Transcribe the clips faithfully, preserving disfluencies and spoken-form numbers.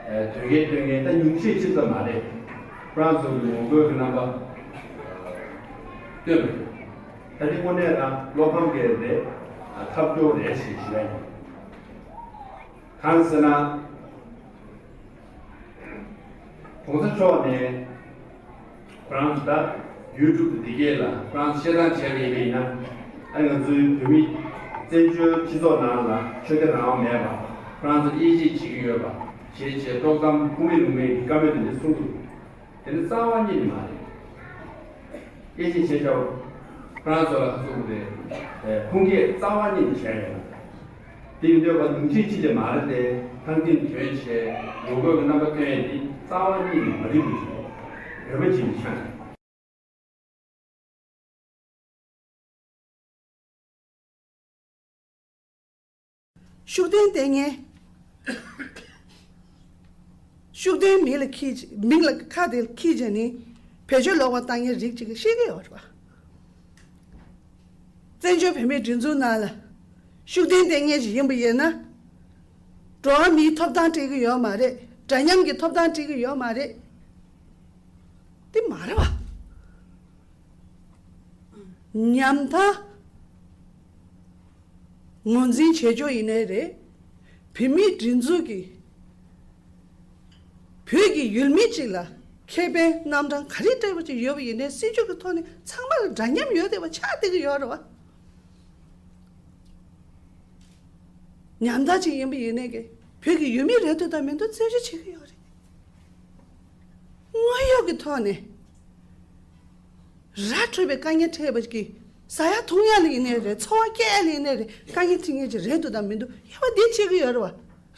དོལ་རྒྱལ་སྟོན་མཁན་ད་ཉུང་ཤས་ཅིག་ཙམ་མ་རེད། ཧྥ་རན་སི་གི་ངོ་རྒོལ་གྱི་རྣམ་པ་སྟོན་པ་རེད། ད་དེ་དངོས་གནས་རང་བློ་ཕམ་གྱི་རེད། ཐབས་སྐྱོ་རེད་ཞེས་ཞུ་ཡ་ཡིན། གང་ཟེར་ན། གོང་ས་མཆོག་ནས་ཧྥ་རན་སི་ད་ཡུ་ཊུབ་དེ་གས་ལ་ཧྥ་རན་སི་བཤད་སྟངས་བྱས་པ་ཡིན་པ་ཡིན་ན། ཨ་ང་ཚོའི་བོད་མི་བཙན་བྱོལ་སྤྱི་ཚོགས་ནང་ལ་ཆོས་དད་རང་དབང་མེད་པ། ཧྥ་རན་སི་དབྱེ་འབྱེད་བྱེད་ཀྱི་ཡོད་པ་བྱས་བྱས་ཏོག་ཙམ་ཁུངས་མེད་ལུང་མེད་ཀྱི་བཀའ་མོལ་དེ་འདྲ་གསུང་འདུག་དེ་ནི་རྩ་བ་ཉིད་ནས་མ་རེད། སྐད་ཆ་བཤད་བྱ་བ་ཧྥ་རན་སི་ལ་གསུངས་ཏེ། ཁུངས་སྐྱེལ་རྩ་བ་ཉིད་ནས་བྱས་ཡོད་པ། དེ་ཡིན་དུས་ཉུང་ཤས་ཅིག་ལས་མ་རེད་དེ། ཐང་ཐིང་དོན་བྱས་ངོ་རྒོལ་གྱི་རྣམ་པ་སྟོན་ཡས་འདི་རྩ་བ་ཉིད་ནས་མ་རིག་པ་ཞིག་རེད། རེ་བ་བྱེད་མི་ཆགས། ཤུགས་ལྡན་ལྟས་ངན། ཤུགས་ལྡན་མིང་ལ་ཁྱེར་མིང་ལ་ཁ་དེ་ཁྱེར་བྱས་ནས་བེད་སྤྱོད་ལོག་པ་བཏང་མཁན་རིགས་གཅིག་གིས་ཤེས་ཀྱི་ཡོད་རེད་པ། བཙན་བྱོལ་བོད་མིའི་སྒྲིག་འཛུགས་ནང་ལ་ཤུགས་ལྡན་ལྟས་ངན་ཞིག་ཡིན་པ་ཡིན་ན། འགྲོ་བ་མིའི་ཐོབ་ཐང་སྤྲད་ཀྱི་ཡོད་མ་རེད། འདྲ་མཉམ་གྱི་ཐོབ་ཐང་སྤྲད་ཀྱི་ཡོད་མ་རེད། དེ་མ་རེད་པ། ཉམ་ཐག་ངོས་འཛིན་བྱེད་ཕྱོགས་ཡིན་ནའི་རེད། བོད་མིའི་སྒྲིག་འཛུགས་ཀྱི་བོད་ཀྱི་ཡུལ་མི་གཅིག་ལ་ཁེ་ཕན་རྣམ་གྲངས་ག་རེ་སྤྲད་པ་ཅིག་ཡོད་པ་ཡིན་ནའི་སྲིད་ཇུས་ཀྱི་ཐོག་ནས་ཚང་མ་ལ་འདྲ་མཉམ་ཡོད་བསྡད་པ་ཆགས་བསྡད་ཀྱི་ཡོད་རེད་པ། ཉམ་ཐག་ཅིག་ཡིན་པ་ཡིན་ནའི་གི་བོད་ཀྱི་ཡུལ་མི་རེད་འདུག་དང་མི་འདུག་རྩད་གཅོད་བྱེད་ཀྱི་ཡོད་རེད། དངོས་ཡོད་ཀྱི་ཐོག་ནས་ར་འཕྲོད་པའི་དཀའ་ངལ་འཕྲད་པ་ཅིག་གིས་ཟ་ཡ་འཐུང་ཡ་ལ་ཡིན་ནའི་རེད། འཚོ་བ་སྐྱེལ་ཡ་ལ་ཡིན་ནའི་རེད། དཀའ་ངལ་འཕྲད་མཁན་ཅིག་རེད་འདུག་དང་མི་འདུག་དབྱེ་བ་འདི་ཕྱེ་གི་ཡོད་རེད་པ།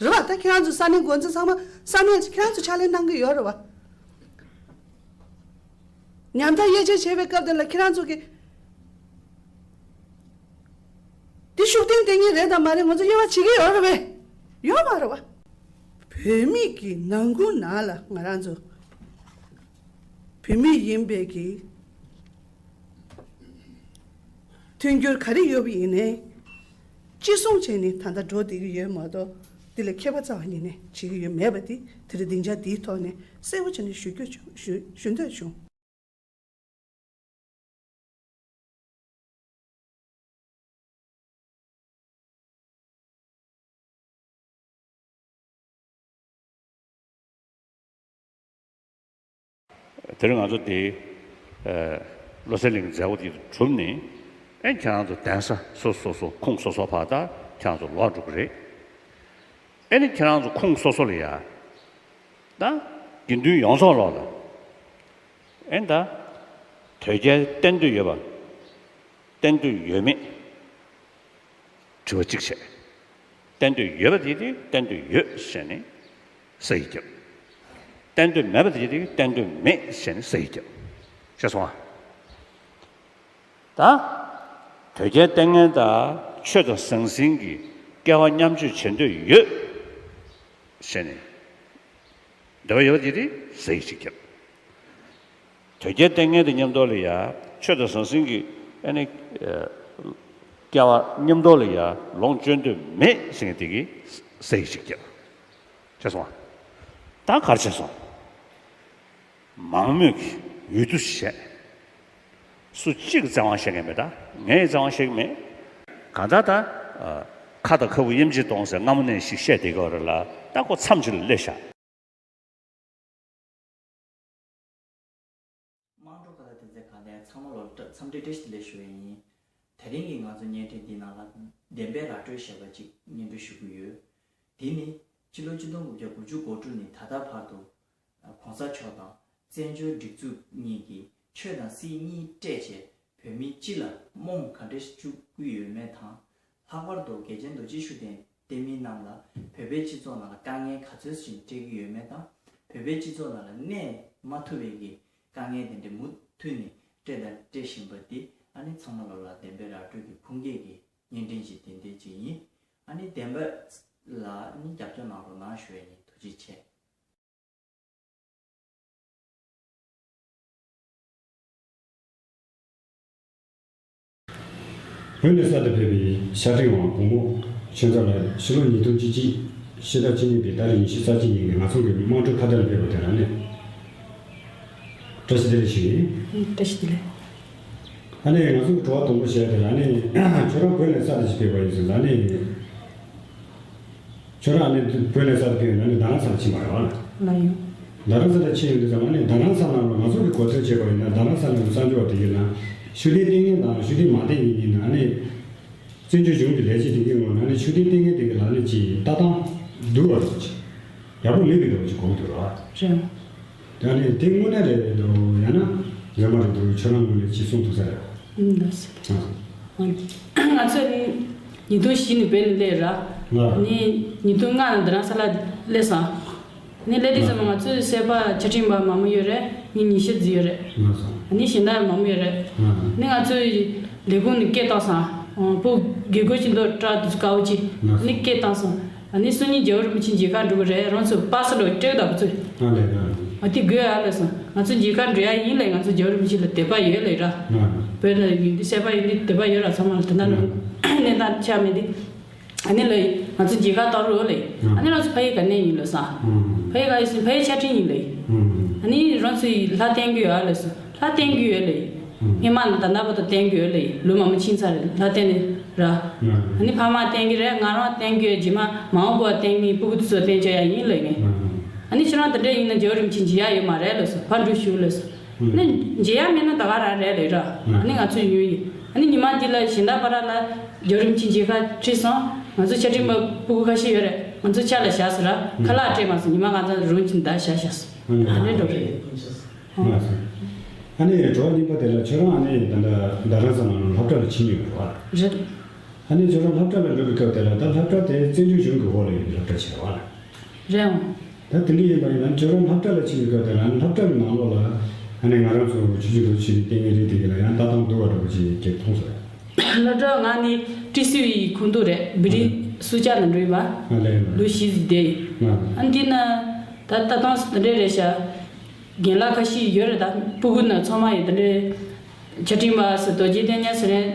རེད་པ། ད་ཁྱེད་རང་ཚོ་ས་གནས་འགོ་འཛིན་ཚང་མ་ས་གནས་ཁྱེད་རང་ཚོ་ཕྱག་ལས་གནང་གི་ཡོད་རེད་པ། ཉམ་ཐག་དབྱེ་འབྱེད་བྱེད་པའི་སྐབས་དེ་ལ་ཁྱེད་རང་ཚོ་གིས་འདི་ཤུགས་ལྡན་ལྟས་ངན་རེད་དང་མ་རེད་ང་ཚོ་དབྱེ་བ་བྱེད་ཀྱི་ཡོད་རེད་པས། ཡོད་མ་རེད་པ། བོད་མི་གི་ནང་ཁུལ་ནང་ལ་ང་རང་ཚོ་བོད་མི་ཡིན་པའི་གི་མཐུན་འགྱུར་ག་རེ་ཡོད་པ་ཡིན་ནའི་ཅི་གསུང་བྱས་ནས་ད་ལྟ་འགྲོ་བསྡད་ཀྱི་ཡོད་མ་གཏོགས། འདི་ལ་ཁྱད་པར་རྩ་བ་ཉིད་ནས་བྱེད་ཀྱི་ཡོད་མེད་པ་འདི་དེ་རིང་སྡིངས་ཆ་འདིའི་ཐོག་ནས་གསལ་པོ་བྱས་ནས་ཞུ་རྒྱུ་བྱུང་། ཞུ་ཞུ་འདོད་བྱུང་། དེ་རིང་ང་ཚོ་འདི་བློ་གསལ་གླིང་མཛད་སྒོ་འདི་གྲུབ་ནས། ཨེ་ཁྱེད་རང་ཚོ་གདན་ས་སོ་སོ་སོ་ཁུངས་སོ་སོ་བར་ད་ཁྱེད་རང་ཚོ་ལོག་འགྲོ་གི་རེད། ཨེ་ནི་ཁྱེད་རང་ཚོ་ཁུངས་སོ་སོ་ལ་ཡ། ད་དགེ་འདུན་ཡོངས་རྫོགས་ལོག་ལ། ཨེ་ད་དོལ་རྒྱལ་བསྟེན་འདོད་ཡོད་པ། བསྟེན་འདོད་ཡོད་མེད། དྲི་བ་གཅིག་བྱས། བསྟེན་འདོད་ཡོད་པ་དེ་དེ་བསྟེན་འདོད་ཡོད་ཟེར་ནས་ས་ཡིག་བརྒྱབ། བསྟེན་འདོད་མེད་པ་དེ་དེ་བསྟེན་འདོད་མེད་ཟེར་ནས་ས་ཡིག་བརྒྱབ། ཤེས་སོང་ཨ། ད་དོལ་རྒྱལ་བསྟེན་མཁན་དང་ཆོས་དང་ཟང་ཟིང་གི་སྐལ་བ་མཉམ་སྤྱོད་བྱེད་འདོད་ཡོད་ཟེར་ནས། འདོད་པ་ཡོད་པ་དེ་དེ་ས་ཡིག་གཅིག་བརྒྱབ། དོལ་རྒྱལ་བསྟེན་མཁན་དེ་མཉམ་དུ་ལ་ཡ་ཆོས་དང་ཟང་ཟིང་གི་ཨ་ནི་སྐལ་བ་མཉམ་དུ་ལ་ཡ་ལོངས་སྤྱོད་འདོད་མེད་ཟེར་མཁན་དེ་གིས་ས་ཡིག་གཅིག་བརྒྱབ། ཤེས་སོང་ཨ། ད་ག་རེ་བྱས་སོང་། མང་མོས་ཀྱི་འོས་བསྡུ་བྱས། སུ་གཅིག་གིས་བཙན་དབང་བཤད་མཁན་མེད། ད་ངས་བཙན་དབང་བཤད་ཀྱི་མེད། གང་ལྟར་ད་ཨ། ཁ་དང་ཁ་སྤུ་དབྱེ་འབྱེད་གཏོང་ཟེར་སྔ་མོ་ནས་ཞིག་བཤད་བསྡད་ཀྱི་ཡོད་རེད་ལ། ད་ཁོ་མཚམས་ཅིག་ལ་སླེབས་ཤག། དམངས་ཁྲོད་ཁ་བརྡ་དེ་ཚོའི་སྒང་ནས་ཚང་མ་ལ་བཀྲ་འཚམས་འདྲི་བཀྲ་ཤིས་བདེ་ལེགས་ཞུ་བ་ཡིན། དེ་རིང་གི་ང་ཚོ་བརྙན་འཕྲིན་འདིའི་ནང་ལ་བདེན་པའི་ར་སྤྲོད་ཞེས་པ་ཅིག་སྙན་སྒྲོན་ཞུ་གི་ཡོད། འདི་ནི་ཕྱི་ལོ་ཆིག་སྟོང་དགུ་བརྒྱ་དགུ་བཅུ་གོ་དྲུག་ནས་ད་ལྟ་བར་དུ་གོང་ས་མཆོག་དང་བཙན་བྱོལ་སྒྲིག་འཛུགས་གཉིས་ཀྱིས་ཆོས་དང་སྲིད་གཉིས་སྤྲད་བྱས་བོད་མི་སྤྱི་ལ་རྨོངས་ག་འདྲ་བཅུག་གི་ཡོད་མེད་དང་། ལྷག་པར་དུ་རྒྱལ་ཆེན་རྡོ་རྗེ་ཤུགས་ལྡན་བསྟེན་མི་རྣམས་ལ་བོད་པའི་སྤྱི་ཚོགས་ནང་ལ་དཀའ་ངལ་ག་ཚོད་ཅིག་སྤྲད་ཀྱི་ཡོད་མེད་དང་། བོད་པའི་སྤྱི་ཚོགས་ནང་ལ་གནས་མ་ཐུབ་པའི་གི་དཀའ་ངལ་དེ་འདྲ་མུ་མཐུད་ནས་སྤྲད་དང་སྤྲད་བཞིན་པ་འདི་ཨ་ནི་ཚང་མ་ལོ་ལ་བདེན་པའི་ར་སྤྲོད་ཀྱི་ཁུངས་སྐྱེལ་གྱི་བརྙན་འཕྲིན་ཅིག་དེ་འདྲ་ཅིག་ཡིན། ཨ་ནི་བདེན་པ་ལ་ཨ་ནི་རྒྱབ་སྐྱོར་གནང་རོགས་གནང་ཞུ་ཡ་ཡིན། ཐུགས་རྗེ་ཆེ། བོད་ནས་གསར་དུ་ཕེབས་པའི་ཤར་སྤྲིན་དབང་གོང་མ་ཆོས་མཛད་ལགས་ཕྱི་ལོ་ཉིས་སྟོང་བཅུ་གཅིག་ ཕྱི་ཟླ་གཅིག་གཉིས་པའི་ཏ་རིག་ཉི་ཤུ་རྩ་གཅིག་ཉིན་གྱི་ང་ཚོ་གི་དམངས་ཁྲོད་ཁ་བརྡ་ལ་ཕེབས་པ་དེ་ལ་ནི་བཀྲ་ཤིས་བདེ་ལེགས་ཞུ་ཡིན། ཨུ། བཀྲ་ཤིས་བདེ་ལེགས། ཨ་ནི་ང་ཚོ་གི་དྲི་བ་དང་པོ་བཤད་དེ་ལ་ནི་ཁྱོད་རང་བོད་ནས་གསར་དུ་ཅིག་ཕེབས་པ་ཡིན་ཟེར་ལ་ནི། ཁྱོད་རང་ནི་བོད་ནས་གསར་དུ་ཕེབས་ཡོད་ན་ནི་རྡ་རམ་ས་ལ་ཕྱིན་པ་རེད་བ། ལགས་ཡོད། རྡ་རམ་ས་ལ་ཕྱིན་ཡོང་དུས་ཙམ་པ་ནི་རྡ་རམ་ས་ལ་ང་ཚོ་གི་གོ་ཐོས་བྱས་པ་ཡིན་ན་རྡ་རམ་ས་ལ་གི་གསར་འབྱོར་བ་དེ་ཡིན་ན་ཤུགས་ལྡན་བསྟེན་མཁན་དང་ཤུགས་ལྡན་མ་བསྟེན་མཁན་ཡིན་ན་ནི། བཙན་བྱོལ་གཞུང་གི་ལས་བྱེད་དེ་གའི་ངོས་ནས་ནི་ཤུགས་ལྡན་བསྟེན་མཁན་དེ་གའི་ལ་ནི་ཅིག་ལྟ་སྟངས་སྡུག་པ་འདྲ་པོ་ཅིག་ཡག་པོ་མེད་པའི་འདྲ་པོ་ཅིག་གོ་གི་འདུག་ར། རེད། ད་ནི་དེ་དངོས་གནས་རེད་འདུག་ཡང་ན་ཡོད་མ་རེད་འདུག་ཁྱོད་རང་ངོས་ནས་ཅིག་གསུང་ཐུབ་ས་རེད། ཨུམ། ལགས་སོ། ང་ཚོ་ཉིས་སྟོང་བཞི་ནས་བོད་ནས་སླེབས་ར། ལགས། ནི་ཉིས་སྟོང་ལྔ་ནས་རྡ་རམ་ས་ལ་སླེབས་སོང་། ནི་སླེབས་དུས་ཙམ་པ་ང་ཚོའི་སྲིད་པ་ཆ་འཕྲིན་པ་མང་པོ་ཡོད་རེད། ནི་ཉི་ཤུ་ཙམ་ཡོད་རེད། ལགས་སོ། ནི་གཞན་དག་མང་པོ་ཡོད་རེད། ལགས། ནི་ང་ཚོའི་ལས་ཁུངས་ནས་སྐད་བཏང་སོང་། ཨ། བུ་དགེ་སྐོས་ཅིག་འདུག་སྐྲ་དེ་ཚོ་དཀར་པོ་ཅིག་ལགས་སོ། ནི་སྐད་བཏང་སོང་། ཨ་ནི་སང་ཉིན་རྒྱལ་བ་རིན་པོ་ཆེ་མཇལ་ཁ་འགྲོ་གི་རེད། རང་ཚོ་པ་སེ་འདྲ་སྤྲད་གི་འདུག་ཁོ་ཚོས། ཨ་ལས་ལགས། ཨ་དེ་དགོས་ཨ་ལགས་སོ། ང་ཚོ་མཇལ་ཁ་འགྲོ་ཡ་ཡིན་ལགས། ང་ཚོ་རྒྱལ་བ་རིན་པོ་ཆེ་ལ་དད་པ་ཡོད་ལགས་ར། ལགས། བོད་ལ་ཡོད་དུས་སྲིད་པ་ཡིན་དུས་དད་པ་ཡོད་ར། ཚང་མ་ལ་དེ་འདྲ་ལགས། གནས་སྟངས་ཆགས་མེད་དུས། ཨ་ནི་ལགས་ང་ཚོ་མཇལ་ཁ་བཏང་རོགས་ལགས། ཨ་ནི་རང་ཚོ་ཕ་ཡུལ་ག་ནས་ཡིན་ལགས་སོ། ཕ་ཡུལ་ག་ཡིན་ཟེར་ཕ་ཡུལ་ཆ་འཕྲིན་ཡིན་ལགས། ཨ་ནི་རང་ཚོ་ཡི་ལྷ་བསྟེན་གི་ཡོད་ཨ་ལགས་སོ། ལྷ་བསྟེན་གི་ཡོད་ལགས། ཨ། སྔོན་མ་ནས་ད་ལྟ་བར་དུ་བསྟེན་གི་ཡོད་ལགས། ལོ་མང་པོ་ཕྱིན་ཚར་རེད་ལྷ་བསྟེན་ནས་ར། ཨ་ནི་ཕ་མ་བསྟེན་གི་རེད། ང་རང་བསྟེན་གི་ཡོད། རྗེས་མ་མ་འོངས་པར་བསྟེན་མཁན་སྤུ་གུ་དེ་ཚོ་བསྟེན་བཅུག་ཡ་ཡིན་ལགས་ངས། ཨ་ནི་ཁྱེད་རང་དེ་འདྲ་ཡིན་ན་རྒྱལ་བ་རིན་པོ་ཆེ་མཇལ་ཡ་ཡོད་མ་རེད་ལགས་སོ། ཕར་འགྲོ་ཞུ་ལགས་སོ། ཨ་ནི་མཇལ་ཡ་མེད་ན་ད་ག་རང་རེད་ལགས་ར། ཨ་ནི་ང་ཚོ་ཡོང་ཡིན། ཨ་ནི་ཉི་མ་འདི་ལ་གཞན་དག་པ་ར་ལ་རྒྱལ་བ་རིན་པོ་ཆེ་མཇལ་ཁ་ཁྲིད་སོང་། ང་ཚོ་ཆ་འཕྲིན་པ་སྤུ་གུ་ཁ་ཤས་ཡོད་རེད། ང་ཚོ་ཆ་ལ་བཞག་སོང་ར། ཁ་ལག་སྤྲད་མ་སོང་། ཉི་མ་ང་ཚོ་རང་གཅིག་ད་བཞག་བཞག་སོང་། ཨ་ནི་འགྲོ་གི་རེད། ཨ་ནི་དྲི་བ་གཉིས་པ་དེ་ལ་ཁྱོད་རང་ཨ་ནི་ད་ལྟ་རྡ་རམ་ས་ལ་སློབ་གྲྭ་ལ་ཕྱིན་ཡོད་རེད་བ། རེད། ཨ་ནི་ཁྱོད་རང་སློབ་གྲྭ་ལ་འགྲོ་བའི་སྐབས་དེ་ལ་ད་སློབ་གྲྭ་དེ་བཙན་བྱོལ་གཞུང་གི་འོག་ལ་ཡོད་པའི་སློབ་གྲྭ་ཞིག་རེད་བ། རེད་འོང་། ད་དེ་འདྲ་ཡིན་པ་ཡིན་ན་ཁྱོད་རང་སློབ་གྲྭ་ལ་ཕྱིན་པའི་སྐབས་དེ་ལ་ཨ་ནི་སློབ་གྲྭ་གི་ནང་ལོགས་ལ་ཨ་ནི་ང་རང་ཚོ་ཆུང་ཆུང་འདུག་ཕྱིན་ནས་བསྟེན་མཁན་རིགས་དེ་ག་ལ་ཡང་ལྟ་སྟངས་སྡུག་པ་འདྲ་པོ་ཅིག་གིས་མཐོང་སོང་། སློབ་གྲྭ་ང་ནི་ཀྲི་སུའུ་ཡི་ཁོངས་གཏོགས་རེད། བི་རི་སུ་ཅཱ་ལ་འགྲོ་ཡིན་པ། ཨ་ལས་ལ། ལོ་བཞི་ཙམ་བསྡད་ཡིན། ཨ་ལས། ཨ་འདི་ན་ད་ལྟ་སྟངས་དེ་འདྲ་རེད་ཤག་རྒན་ལགས་ཁ་ཤས་ཡོད་རེད། ད་སྤུ་གུ་ན་ཚང་མ་ཡིན་དེ་འདྲའི་ཆ་འཕྲིན་པ་ཟེར་རྡོ་རྗེ་གདན་ཉ་ཟེར་རེད།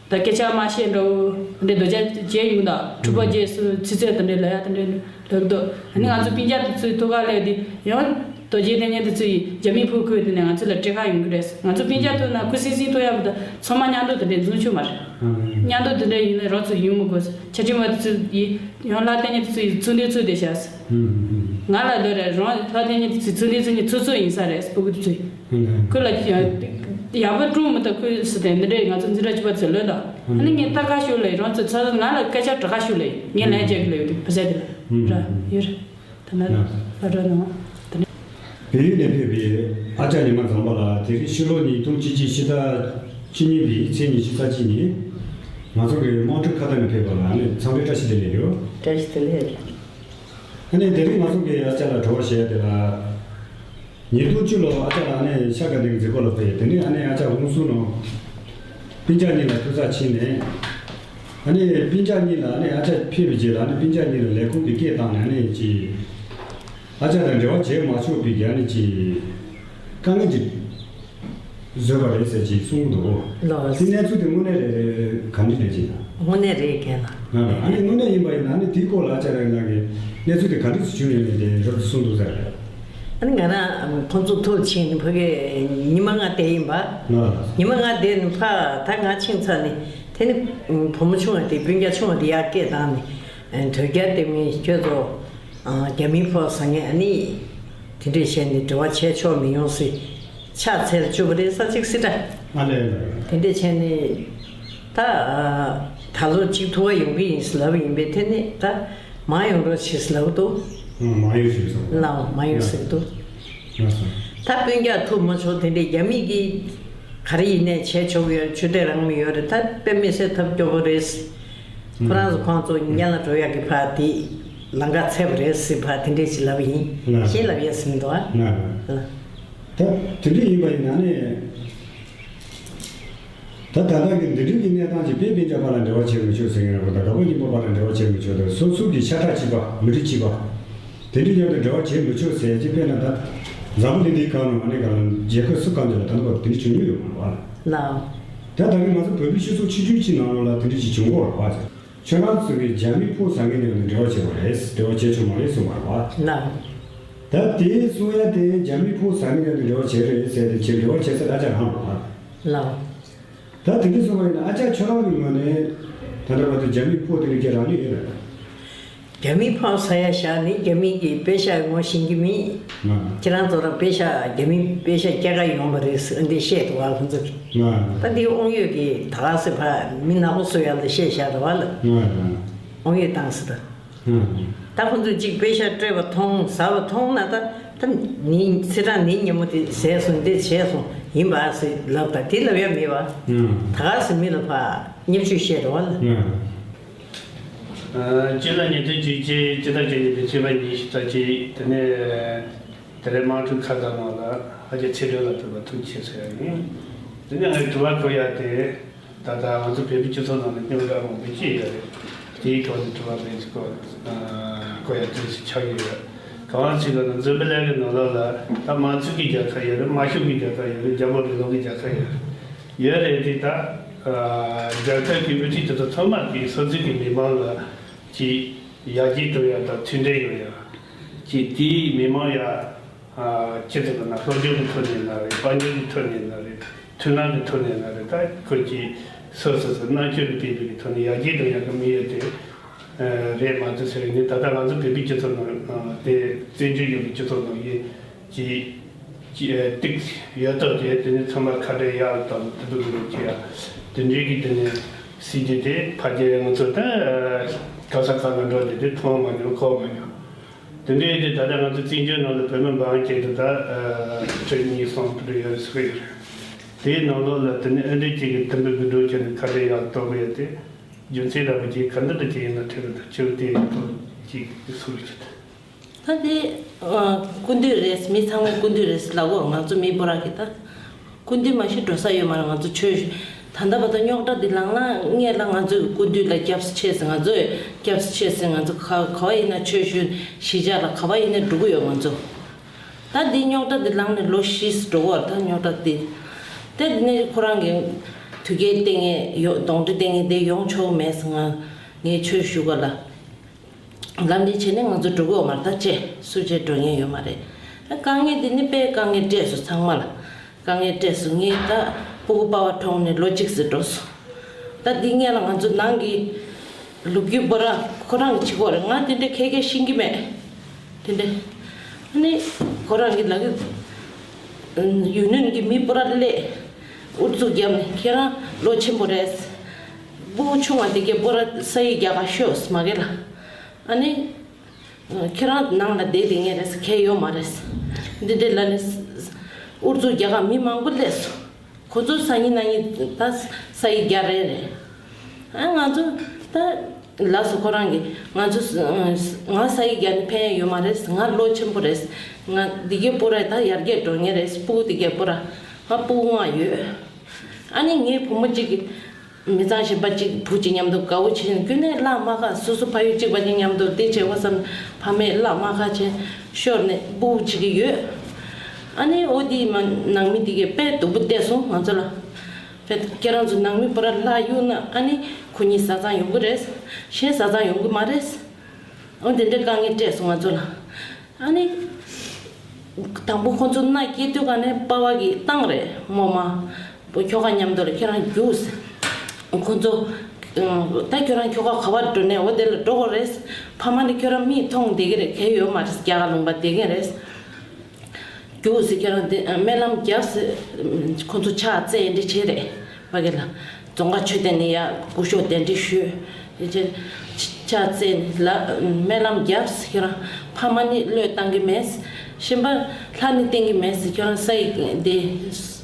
ད་སྐད་ཆ་མ་བཤད་འགྲོ་འདྲེ་རྡོ་རྗེ་རྗེ་ཡོང་ད་འཁྲུག་པ་རྗེས་སུ་ཚིག་རྩོད་དེ་འདྲེ་ལ་ཡ་དེ་འདྲེ་ལབ་འདུག་ཨ་ནི་ང་ཚོ་སྤུན་ཀྱག་དེ་ཚོའི་ཐུག་ག་སླེབས་དུས་ཡང་རྡོ་རྗེ་གདན་ཉ་དེ་ཚོ་ཡིས་རྒྱ་མི་ཕོ་ཁུལ་དེ་ནས་ང་ཚོ་ལ་སྤྲད་ཁ་ཡོང་གི་རེད། ང་ཚོ་སྤུན་ཀྱག་ཐུག་ན་ཁུ་སིམ་སིམ་ཐུག་ཡག་པོ་ད་ཚང་མ་མཉམ་དུ་དེ་འདྲེ་འཛོམས་ཆོག་མ་རེད། མཉམ་དུ་དེ་འདྲེ་ཡིན་ན་རོགས་ཚོ་ཡོང་མི་དགོས། ཆ་འཕྲིན་པ་དེ་ཚོ་ཡིས་ཡང་ལྷ་བསྟན་ཉ་དེ་ཚོ་ཡིས་ཚུར་འདེད་ཚུར་བསྡད་བཞག་ང་ལ་འདོད་རེད། རང་ལྷ་བསྟན་ཉ་དེ་ཚོའི་ཚུར་འདེད་ཚུར་འདེད་ཚུར་ཚུར་ཡིན་ས་རེད་སྤུ་གུ་དེ་ཚོས། ཁོས་ལ་ཡག་པོ་སྒྲུང་མི་ད་ཁོས་སུ་དེ་འདི་འདྲས་ང་ཚོ་འཛིན་གྲྭ་བཅུ་པ་ཚོས་ལོས་ད། ཨ་ནི་ངས་ལྟ་ག་ཞུ་ལེ་རང་ཚོ་ཚ་ཚ་ང་ལ་སྐད་ཆ་དྲི་ག་ཞུ་ལེ་ངས་ལན་རྒྱག་གི་ལེ་ཡོད་དེ་ཕ་ས་དེ་ལ་ར་ཡོད་རེད། ད་ན་ལ་ར་ནང་དེ་ནས། བལ་ཡུལ་ནས་ཕེབས་པའི་ཨ་ཅག་ཉི་མ་ཛམ་པ་ལགས་དེ་རིང་ཕྱི་ལོ་ཉིས་སྟོང་གཅིག་གཅིག་ཕྱི་ཟླ་བཅུ་གཉིས་པའི་ཚེས་ཉི་ཤུ་རྩ་གཅིག་ཉིན་ང་ཚོ་གི་དམངས་ཁྲོད་ཁ་བརྡ་ནས་ཕེབས་པ་ལ་ཨ་ནི་འཚམས་འདྲི་བཀྲ་ཤིས་བདེ་ལེགས་ཡོད། བཀྲ་ཤིས་བདེ་ལེགས། ཨ་ནི་དེ་རིང་ང་ཚོ་གིས་ཨ་ཅག་ལ་དྲི་བ་བཤད་དེ་ལ། ཉིས་སྟོང་བཅུ་ལོ་ཨ་ཅག་ལ་ཨ་ནི་ཤ་དགའ་ལྡན་གྱི་མཛད་སྒོ་ལ་ཕེབས། དེ་ནས་ཨ་ནི་ཨ་ཅག་ཧུན་སུར་ནང་སྤུན་ཀྱག་གཉིས་ལ་ཐུག་ས་ཕྱིན་ནས། ཨ་ནི་སྤུན་ཀྱག་གཉིས་ལ་ཨ་ནི་ཨ་ཅག་ཕེབས་པའི་རྗེས་ལ་ཨ་ནི་སྤུན་ཀྱག་གཉིས་ལ་ལས་ཁུངས་ཀྱི་སྐད་བཏང་ནས་ཨ་ནི་ཅི། ཨ་ཅག་དང་འབྲེལ་བ་བྱེད་མ་ཆོག་པའི་གི་ཨ་ནི་ཅི། དཀའ་ངལ་ཅིག་བཟོས་པ་རེད་ཟེར་ཅིག་གསུངས་འདུག་ལགས། དེ་གནས་ཚུལ་དེ་དངོས་གནས་རེད་ག་འདྲ་རེད་ཅེ་ན། དངོས་གནས་རེད་རྒན་ལགས། ང་ལ་ཨ་ནི་དངོས་གནས་ཡིན་པ་ཡིན་ན་ཨ་ནི་དེའི་སྐོར་ལ་ཨ་ཅག་རང་ལགས་ཀྱིས་གནས་ཚུལ་དེ་ག་འདྲ་ཞིག་བྱུང་ཡོད་མེད་དེ་རོབ་ཙམ་གསུངས་འདུག་ཟེར་རེད། ཨ་ནི་ང་རང་ཁོང་ཚོ་ཐུག་ཕྱིན་ནས་ཕ་གི་ཉི་མ་ལྔ་བསྡད་ཡིན་པ། ང་ལ། ཉི་མ་ལྔ་བསྡད་ནས་ཕ་ད་ང་ཕྱིན་ཚར་ནས་དེ་ནི་བུ་མོ་ཆུང་བ་དེ་སྤུན་ཀྱག་ཆུང་བ་དེ་ཡར་སྐད་བཏང་ནས་དོལ་རྒྱལ་དེ་མིན་ཁྱོད་ཚོ་རྒྱ་མིའི་ཕོ་བཟང་ངན་ཨ་ནི་དེ་འདྲས་བྱས་ནས་འབྲེལ་བ་བྱས་ཆོག་མི་ཡོང་སྲིད། ཕྱག་འཚལ་བཅུག་པ་རེད་ས་ཅིག་སྲིད་ད། ཨ་ལས་ལས། དེ་འདྲས་བྱས་ནས་ད་ད་ལོ་གཅིག་ཐུག་པ་ཡོང་གི་ཡིན་ཟེར་ལབ་ཡིན་པས་དེ་ནས་ད་མ་ཡོང་རོགས་བྱེད་ཟེར་ལབ་འདུག་ཨང་མ་ཡོང་ཞུས་སོང་། ལའོ་མ་ཡོང་ཟེར་འདུག་ཡོང་སོང་། ད་སྤུན་ཀྱག་ཐུག་མ་ཆོག་དེ་འདྲས་རྒྱ་མི་གིས་ག་རེ་ཡིན་ནས་བྱས་ཆོག་གི་ཡོད་རེད། ཆོས་དད་རང་མི་ཡོད་རེད། ད་དཔེ་མི་སྲིད་ཐབས་སྐྱོ་པོ་རེད། ཁོ་རང་ཚོ་ཁོང་ཚོ་ཉན་ལ་འགྲོ་ཡག་གི་ཕ་དེ་ལམ་ཁ་ཚད་པ་རེད་ཟེར་ཕ་དེ་འདྲས་ཞིག་ལབ་ཡིན། ལ། ཞེས་ལབ་ཡས་ཟིན་འདུག་ཨ། ལ། ལ། ད་དེ་འདྲས་ཡིན་པ་ཡིན་ན་ནི། ད་ད་ལྟ་གི་འདི་འདྲས་ཀྱི་གནས་སྟངས་ཀྱི་དཔེ་སྤུན་ཀྱག་བར་ལ་འབྲེལ་བ་བྱེད་མི་ཆོག་ཟེར་མཁན་རེད་པ། ད་དགའ་པོ་སྙིང་པོ་བར་ལ་འབྲེལ་བ་བྱེད་མི་ཆོག་ད་སོ་སོ་གི་ཤ་ཁྲག་གཅིག་པ་མི་རིགས་གཅིག་པ་དེ་འདྲས་མཉམ་དུ་འབྲེལ་བ་བྱེད་མི་ཆོག་ཟེར་ཅིག་དཔེར་ན་ད་འཛམ་བུ་གླིང་འདིའི་སྒང་ནང་ཨ་ནི་གང་ལ་རྒྱལ་ཁབ་སུ་གང་ཅིག་ལ་ད་ལྟ་བར་དེ་འདྲས་བྱུང་མྱོང་ཡོད་མ་རེད་པ། ལའོ། ད་ད་གིན་ང་ཚོ་བོད་པའི་སྤྱི་ཚོགས་ཆིག་སྒྲིལ་གྱི་ནང་ལོགས་ལ་དེ་འདྲས་ཅིག་བྱུང་གི་ཡོད་རེད་པ། ཁྱོད་རང་ཚོ་གིས་རྒྱ་མིའི་ཕོ་ཟ་མཁན་མཉམ་དུ་འབྲེལ་བ་བྱས་པ་རེད། འབྲེལ་བ་བྱས་བྱུང་བ་རེད་གསུངས་པ་རེད་བ། ལགས། ད་དེ་གསུང་ཡ་དེ་རྒྱ་མིའི་ཕོ་ཟ་མཁན་མཉམ་དུ་འབྲེལ་བ་བྱས་རེད་ཟེར་ཏེ་ཁྱེད་འབྲེལ་བ་བྱས་ས་ཨ་ཅག་རང་རེད་བ། ལགས། ད་དེ་འདྲ་གསུངས་པ་ཡིན་ན་ཨ་ཅག་ཁྱོད་རང་གི་ངོས་ནས་ད་ལྟ་བར་དུ་རྒྱ་མིའི་ཕོ་དེ་འདྲ་ཁྱེད་རག་ལས་ཡོད་རེད། རྒྱ་མིའི་ཕོ་ཟ་ཡ་བཞག་ནས་རྒྱ་མིའི་གི་པེ་ཤག་ངོ་ཤེས་ཀྱི་མེད། ང་། ཁྱེད་རང་ཚོ་རང་པེ་ཤག་རྒྱ་མི་པེ་ཤག་སྐྱེལ་ག་ཡོང་བ་རེད་ཟེར་འདི་བཤད་འདུག་བ་ཁོང་ཚོ་གིས། ང་། ད་འདི་དབང་ཡོད་ཀྱི་ད་ག་སེ་ཕ་མི་ནག་པོ་བཟོ་ཡ་ལ་བཤད་བཞག་འདུག་བ་ལ། ང་། དབང་ཡོད་བཏང་ཟེར་ད། ང་། ད་ཁོང་ཚོས་གཅིག་པེ་ཤག་སྤྲད་པ་མཐོང་ཟ་བ་མཐོང་ན་ད་ད་ནི་ཚེ་རང་ནི་ཉིན་མོ་དེ་ཟས་སོང་འདི་བྱས་སོང་ཡིན་པ་ཟེར་ལབ་ད་དེ་ལབ་ཡ་མེད་བ། ང་། ད་ག་སེ་མི་ལ་ཕ་བརྙས་བཅོས་བཤད་འདུག་བ་ལ། ང་། སྤྱི་ལ་ཉིས་སྟོང་བཅུ་གཅིག་སྤྱི་ཟླ་བཅུ་གཉིས་པའི་ཚེས་པ་ཉི་ཤུ་རྩ་གཅིག་དེ་ནས་དེ་རིང་དམངས་ཁྲོད་ཁ་བརྡ་ནང་ལ་ཨ་ཅག་ཚེ་སྒྲོན་ལགས་ཐུག་པ་ཐུགས་རྗེ་ཆེ་ཟེར་ཡ་ཡིན། དེ་ནས་ངས་དྲི་བ་བཀོད་ཡ་དེ་ད་ལྟ་ང་ཚོ་བོད་པའི་སྤྱི་ཚོགས་ནང་ལ་རྙོག་དྲ་མང་པོ་སྐྱེས་ཡོད་རེད། དེའི་ཐོག་ནས་དྲི་བ་མེད་ཚེ་བཀོད་བཀོད་ཡ་དུས་སུ་ཆགས་ཀྱི་ཡོད། གང་ཟེར་ན་འཛམ་བུ་གླིང་གི་ནང་ལོགས་ལ་ད་དམངས་གཙོ་གི་རྒྱལ་ཁབ་ཡོད་རེད། དམར་ཤོག་གི་རྒྱལ་ཁབ་ཡོད་རེད། རྒྱ་མོ་རིང་ལུགས་ཀྱི་རྒྱལ་ཁབ་ཡོད་རེད། ཡོད་རེད་དེ་ད། རྒྱལ་ཁབ་ཀྱི་དབུ་ཁྲིད་དེ་ཚོ་ཚང་མ་དེའི་སོ་སོའི་གི་མི་མང་ལ་ཅིག་ཡར་རྒྱས་གཏོང་ཡ་དང་མཐུན་འབྲེལ་ཡོང་ཡ། ཅིག་དེའི་མི་མང་ཡ་ཅི་ཟེར་དགོས་ན་སློབ་སྦྱོང་གི་ཐོག་ནས་ན་རེད། དཔལ་འབྱོར་གྱི་ཐོག་ནས་ན་རེད། མཐུན་ལམ་གྱི་ཐོག་ནས་ན་རེད། ད་ཁོ་ཅིག་སོ་སོ་སོ་རྣམ་དཔྱོད་ཀྱི་སྤེལ་བའི་གི་ཐོག་ནས་ཡར་རྒྱས་གཏོང་ཡ་གི་དམིགས་ཡུལ་དེ་རེད་མ་གཏོགས་ཟེར་ནས་ད་ལྟ་ང་ཚོ་བོད་པའི་སྤྱི་ཚོགས་ནང་དེ་བཙན་བྱོལ་ཡོད་པའི་སྤྱི་ཚོགས་ནང་ཡིན། ཅིག་ཅིག་ཏིག་ཡོད་སྟབས་ཀྱིས་དེ་ནི་ཚང་མ་ཁ་བྲལ་ཡག་དང་དེ་ཚོ་གི་རོགས་བྱེད་ཡ། དེ་འདྲའི་གི་དེ་ནི་སྲིད་ཇུས་དེ་ཕ་རྒྱལ་ང་ཚོ་ད་ག་ས་ག་ལ་འགྲོ་དེ་དེ་མཐོང་མ་མྱོང་གོ་མ་མྱོང་། དེ་འདྲའི་དེ་ད་ལྟ་ང་ཚོ་བཙན་བྱོལ་ནང་ལ་བོད་མི་འབངས་ཀྱི་དེ་ད་ཁྲི་གཉིས་གསུམ་དེ་འདྲ་ཡོད་ཟེར་གི་ཡོད་རེད། དེའི་ནང་ལོགས་ལ་དེ་ནི་ཨ་འདྲའི་ཅིག་གི་དེ་འདྲ་གི་འགྲོ་བྱས་ནས་ཁ་བྲལ་ཡག་གཏོང་གི་ཡོད་དེ་རྒྱུ་མཚན་ར་བ་ཅིག་ག་འདྲ་འདྲ་ཅིག་ཡིན་ན་ཁྲི་ར་ད་ཆེ་བ་དེ་ཡིན་ཐོག་ཅིག་གི་ཟུར་གྱི་ད། ད་དེ་སྐུ་མདུན་རེད། མི་ཚང་མའི་སྐུ་མདུན་རེད་ལབ་གོ། ང་ཚོ་མི་པོ་ར་གི་ད་སྐུ་མདུན་མ་གཏོགས་འགྲོ་ས་ཡོད་མ་རེད། ང་ཚོ་ཆོས་ཞུ་ད་ལྟ་བར་དུ་རྙོག་དྲ་འདི་ལངས་ལངས་སྔས་ལ་ང་ཚོའི་སྐུ་མདུན་ལ་སྐྱབས་སུ་མཆི་ཟེར། ང་ཚོས་སྐྱབས་སུ་མཆི་ཟེར། ང་ཚོ་ག་ག་བ་ཡིན་ན་ཆོས་ཞུ་གཞིས་ཆགས་ལ་ག་བ་ཡིན་ན་འགྲོ་གི་ཡོད་ང་ཚོ། ད་འདི་རྙོག་དྲ་འདི་ལངས་ནས་ལོ་བཞི་འགྲོ་གི་ཡོད་རེད། ད་རྙོག་དྲ་འདི་དེ་ནས་ཁོ་རང་གི་དུས་འགལ་གཏོང་མཁན་ཡོ་གདོན་འདྲེ་གཏོང་མཁན་དེ་ཡོང་ཆོག་མེད་ཟེར། ང་ངས་ཆོས་ཞུ་ག་ལ། ལམ་འདི་བྱས་ནས་ང་ཚོ་འགྲོ་གི་ཡོད་མ་རེད། ད་ཅེ་སུ་ཅེ་འགྲོ་མཁན་ཡོད་མ་རེད། ད་དཀའ་ངལ་འདི་ནི་དཔེ་དཀའ་ངལ་སྤྲད་སོང་། ཚང་མ་ལ་དཀའ་ངལ་སྤྲད་སོང་། ངས་ད་སྤུ་གུ་པ་ཕ་གྲོངས་ནས་ལོ་གཅིག་ཙམ་འགྲོ་སོང་། ད་འདི་སྔས་ལ་ང་ཚོ་ནང་གི་ལོ་རྒྱུས་པོ་ར་ཁོ་རང་གི་བྱེད་སྒོ་རེད། ང་དེ་འདྲ་ཁེ་ཁེ་ཤེས་ཀྱི་མེད། དེ་འདྲ་ཨ་ནི་ཁོ་རང་གི་ལ་གི་ཡུན་ནན་གྱི་མི་པོ་ར་སླེབས་ཨུ་ཚུགས་བརྒྱབ་ནས་ཁྱེད་རང་ལོ་ཆེན་པོ་རེད། སྤུ་གུ་ཆུང་བ་དེ་གའི་པོ་ར་ས་ཡིག་རྒྱག་ག་ཤོག་མ་གི་ལ། ཨ་ནི། ཁྱེད་རང་ནང་ལ་བསྡད་བསྡད་མཁན་རེད། ཁྱད་ཡོད་མ་རེད། འདི་འདྲ་ལ་ནི་ཨུ་ཚུགས་རྒྱག་ག་མི་མང་པོ་སླེབས་སོང་། ཁོ་ཚོ་སང་ཉིན་གནངས་ཉིན་ད་ས་ཡིག་རྒྱག་རན་རེད། ཨ་ང་ཚོ་ད་ལགས་སོ་ཁོ་རང་གིས་ང་ཚོ་ང་ས་ཡིག་རྒྱག་ནས་ཕན་ཡོད་མ་རེད། ང་ལོ་ཆེན་པོ་རེད། ང་འདི་གའི་པོ་ར་ད་ཡར་རྒྱས་འགྲོ་མཁན་རེད། སྤུ་གུ་འདི་གའི་པོ་ར་ང་སྤུ་གུ་ལྔ་ཡོད། ཨ་ནི་ངའི་བུ་མོ་གཅིག་གིས། མི་ཚང་གཞན་པ་གཅིག་བུ་གཅིག་མཉམ་དུ་དགའ་བོ་བྱས་ནས་ཁྱོད་ནས་གླགས་མ་ཁ། སོ་སོ་ཕ་ཡུལ་གཅིག་པ་གཅིག་མཉམ་དུ་བསྡད་བྱས་བ་བསམ། ཕ་མས་གླགས་མ་ཁ་བྱས་ཤོར་ནས་སྤུ་གུ་གཅིག་གི་ཡོད། ཨ་ནི་འོ་དེ་མ་ནང་མི་དེ་གས་དཔེ་སྡུག་པོ་བལྟས་སོང་ང་ཚོ་ལ། དཔེ་ཁྱེད་རང་ཚོ་ནང་མི་པོ་ར་ལྷག་གཡུག་ན་ཨ་ནི་ཁོ་གཉིས་བཟའ་ཚང་ཡོང་གི་རེད། གཞན་བཟའ་ཚང་ཡོང་གི་མ་རེད། འོ་དེ་འདྲའི་དཀའ་ངལ་སྤྲད་སོང་ང་ཚོ་ལ། ཨ་ནི། དང་པོ་ཁོ་ཚོ་མནའ་སྐྱེལ་དུས་ག་ནས་པ་ཕ་གིས་བཏང་རེད་མོ་མ། ཁྱོ་ག་མཉམ་དུ་ལ་ཁྱོད་རང་རྒྱུགས། ཁོ་ཚོ། ད་ཁྱོད་རང་ཁྱོ་ག་ག་བར་འགྲོ་ནས་འོ་དེ་ལ་འགྲོ་དགོས་རེད། ཕ་མ་ནི་ཁྱོད་རང་མིག་མཐོང་བསྡད་ཀྱི་རེད། གལ་ཡོད་མ་རེད། རྒྱ་གར་ལུང་པ་བསྡད་མཁན་རེད། རྒྱུགས་ཟེར་ཁྱོད་རང་དེ་སྨོན་ལམ་རྒྱབ་ཟེར། ཁོ་ཚོ་ཕྱག་བཙལ་འདི་བྱེད་རེད། ཕ་གི་ལ། རྫོང་ཁ་མཆོད་རྟེན་ནས་ཡར་སྐུ་ཞབས་གདན་འདྲེན་ཞུས། དེ་ཕྱག་བཙལ་ལ་སྨོན་ལམ་རྒྱབ་ཟེར་ཁྱོད་རང་ཕ་མ་ནི་བློས་བཏང་གི་མེད། གཞན་པ་ལྷ་ནི་བསྟེན་གི་མེད་ཟེར་ཁྱོད་རང་ས་ཡི་དེ།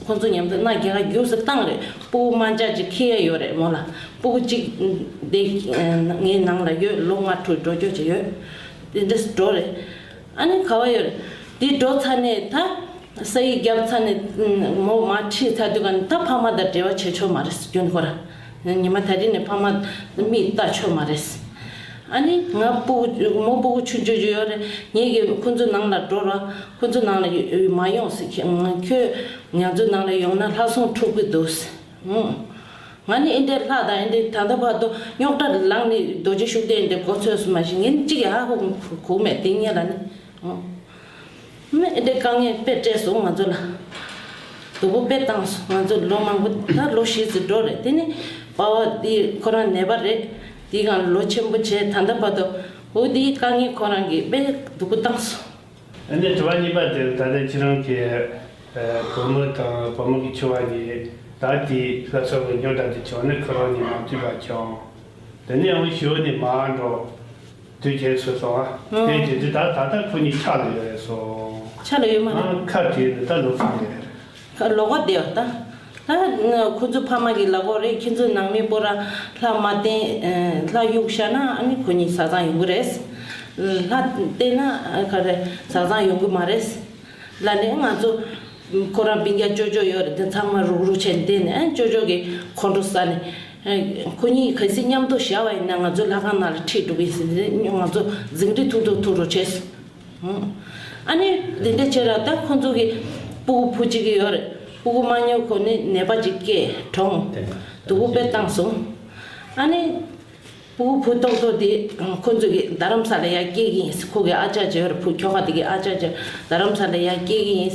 ཁོ་ཚོ་མཉམ་དུ་མནའ་རྒྱག་ག་རྒྱུགས་ཟེར་བཏང་རེད། སྤུ་གུ་དམར་འབྱར་ཅིག་ཁྱེར་ཡ་ཡོད་རེད་མོ་ལ། སྤུ་གུ་གཅིག་དེ་ངའི་ནང་ལ་ཡོད། ལོ་ལྔ་དྲུག་འགྲོ་རྒྱུ་ཅིག་ཡོད། དེ་འདྲས་འགྲོ་རེད། ཨ་ནི་ག་བ་ཡོད་རེད། དེ་འགྲོ་ཚར་ནས་ད། ས་ཡིག་བརྒྱབ་ཚར་ནས་མོ་མར་ཁྲིད་ཚར་དུས་ག་ནས་ད་ཕ་མ་དང་འབྲེལ་བ་བྱེད་ཆོག་མ་རེད་རྒྱུན་ཁོ་ར། ཉི་མ་ད་རེས་ནས་ཕ་མ་མིག་ལྟ་ཆོག་མ་རེད། ཨ་ནི་ང་སྤུ་གུ་མོ་སྤུ་གུ་ཆུང་ཆུང་ཅིག་ཡོད་རེད། ངེད་ཀྱིས་ཁོ་ཚོ་ནང་ལ་འགྲོ་ར་ཁོ་ཚོ་ནང་ལ་ཡོ་མ་ཡོང་ཟེར། ཁྱེད་ང་ཁྱོད་ང་ཚོ་ནང་ལ་ཡོང་ན་ལྷ་སྲུང་འཁྲུག་གི་འདུག་ཟེར། ཨང་། ང་ནི་ཨེ་འདྲའི་ལྷ་དང་ཨེ་འདྲའི་ད་ལྟ་བར་དུ་རྙོག་དྲ་ལངས་ནས་རྡོ་རྗེ་ཤུགས་ལྡན་ཨེ་འདྲའི་མགོ་ཚོས་སུ་མ་ཞིག་ངས་གཅིག་ཡང་ཧ་གོ་གོ་མེད་དེ་ངས་ལ་ནི། ཨོ། ཨེ་འདྲའི་དཀའ་ངལ་དཔེ་སྤྲད་སོང་ང་ཚོ་ལ། སྡུག་པོ་དཔེ་བཏང་སོང་ང་ཚོ་ལོ་མང་པོ་ད་ལོ་བཞི་ཙམ་འགྲོ་རེད་དེ་ནི་པ་བ་འདི་ཁོ་རང་ནད་པ་རེད། དེའི་སྒང་ལོ་ཆེན་པོ་བྱས་ད་ལྟ་བར་དུ་འོ་དེའི་དཀའ་ངལ་ཁོ་རང་གིས་དཔེ་སྡུག་པོ་བཏང་སོང་། ཨ་ནི་དྲི་བ་གཉིས་པ་དེ་ད་ལྟ་ཁྱེད་རང་གིས་ཨ་བུ་མོ་དང་བུ་མོ་གི་ཆུང་བ་གཉིས་ད་དེ་ལྷ་ཚོགས་ཀྱི་རྙོག་དྲ་དེ་བྱུང་ནས་ཁོ་རང་གཉིས་མ་ཐུག་པ་བྱུང་། དེ་ནས་ཡང་ཞོར་ནས་མར་འགྲོ་དུས་ཁྱེད་ཚོ་སོང་ཨ། ཨོ། དེ་དེ་དུས་ད་ད་ལྟ་ཁོ་གཉིས་ཆགས་ལ་ཡོད་རེད་སོང་། ཆགས་ལ་ཡོད་མ་རེད། ཨ་ཁ་བྲིས་ནས་ད་ལོ་ཚང་རེད། ལོགས་ཀ་བསྡད་པ་ད། ད་ཁོ་ཚོ་ཕ་མ་གི་ལབ་དགོས་རེད། ཁྱེད་ཚོ་ནང་མི་སྤོ་ར་ལྷ་མ་བསྟེན་ལྷ་གཡུག་བཞག་ན་ཨ་ནི་ཁོ་གཉིས་བཟའ་ཚང་ཡོང་གི་རེད། ལྷ་བསྟེན་ན་ག་རེ་བཟའ་ཚང་ཡོང་གི་མ་རེད། ལ་ནི་ང་ཚོ་ཁོ་རང་སྤུན་ཀྱག་ཅོ་ཅོ་ཡོད་རེད། དེ་ཚང་མ་རུག་རུག་བྱས་བསྡད་ནས་ཨ་ཅོ་ཅོ་གི་ཁོང་ཁྲོ་ཟ་ནས་ཁོ་གཉིས་གལ་སྲིད་མཉམ་དུ་བཞག་པ་ཡིན་ན་ང་ཚོ་ལྷ་ཁང་ནང་ལ་ཁྲིད་འགྲོ་གི་ཟེར་ནས་ང་ཚོ་འཛིང་རེས་ཐུག་རུག་ཐུག་རུག་བྱས། ཨ་ནི་དེ་འདྲ་བྱས་ར་ད་ཁོང་ཚོ་གི་སྤུ་གུ་བུ་གཅིག་གི་ཡོད་རེད། སྤུ་གུ་མ་ཉོ་ཁོ་ནི་ནད་པ་གཅིག་སྐྱེས་གྲོངས། སྡུག་པོ་དཔེ་བཏང་སོང་། ཨ་ནི་སྤུ་གུ་བུ་ཏོག་ཏོ་དེ་ཁོང་ཚོ་གི་རྡ་རམ་ས་ལ་ཡར་སྐྱེལ་གི་ཡིན། ཁོ་གི་ཨ་ཅག་ཅིག་ཡོད་རེད། བུ་ཁྱོ་ག་དེ་གི་ཨ་ཅག་ཅིག་རྡ་རམ་ས་ལ་ཡར་སྐྱེལ་གི་ཡིན།